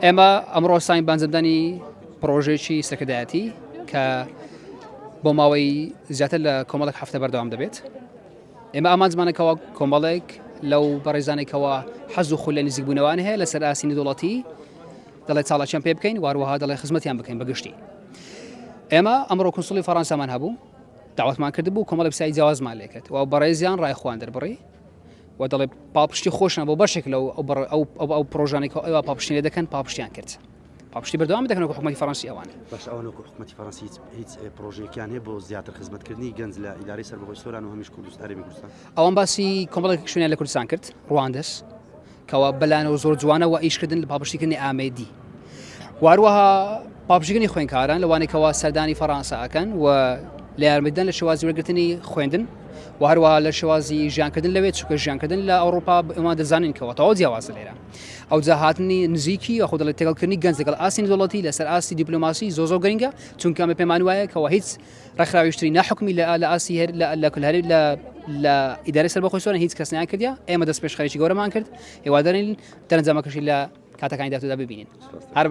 ئێمە ئەمڕۆ ساین بانجەمدانی پرۆژێکی سەرکردایەتی کە بۆ ماوەی زیاتر لە کۆمەڵێک هەفتە بەردەوام دەبێت ئێمە ئامانجمانەکەەوە کۆمەڵێک لەو بەڕێزانێکەوە حەز و خول لە نزیکبوونەوان هەیە لەسەر ئاستی دەوڵەتی دەڵێ چاڵاکیان پێ بکەین واروەها دەڵێ خزمەتیان بکەین بەگشتی ئێمە ئەمڕۆ کنسوڵی فەڕەنسامان هەبوو داواتمان کردبوو کۆمەڵی پرسیاری جیاوازمان لێکرد و بەڕێزیان ڕای خۆیان دەربڕی و دەڵێ پاڵپشتی خۆشیان بۆ بەشێک لەو ئەو ئەو پرۆژانێک کە ئەوە پاڵپشتی لێ دەکەن پاڵپشتیان کرد پاڵپشتی بەردەوام دەکەن وەکو حکومەتی فەڕەنسی ئەوان. باش ئەوان وەکو حکومەتی فەڕەنسی هیچ هیچ پرۆژەیەکیان هەیە بۆ زیاتر خزمەتکردنی گەنج لە ئیدارەی سەربەخۆی سۆران و هەمیش کوردستان هەرێمی کوردستان؟ ئەوان باسی کۆمەڵێک شوێنیان لە کوردستان کرد ڕواندز کەوا بەلایەنەوە زۆر جوانە و ئیشکردن لە پاڵپشتیکردنی ئامێدی و هەروەها پاڵپشتیکردنی خوێندکاران لەوانەی کەوا سەردانی فەڕەنسا ئەکەن و لە یارمەتیدان لە شێوازی وەرگرتنی خوێندن و هەروەها لە شێوازی ژیانکردن لەوێ چونکە ژیانکردن لە ئەوروپا ئێمە دەزانین کەەوە تەواو جیاوازە لێرە ئەوجا هاتنی نزیکی یاخود دەڵێت تێکەڵکردنی گەنج لەگەڵ ئاستی دەوڵەتی لەسەر ئاستی دیپلۆماسی زۆر زۆر گرنگە چونکە ئەمە پێمان وایە کەەوە هیچ ڕێکخراویشتری ناحکومی لە لە ئاستی هەر لە لە کل هەر لە لە ئیدارەی سەربەخۆی سۆران هیچ کەس نیان کردیا ئێمە دەست پێشخەریی گەورەمان کرد هیوادارین دەرەنجامەکەشی لە کاتەکانی داهاتوودا ببینین هەر.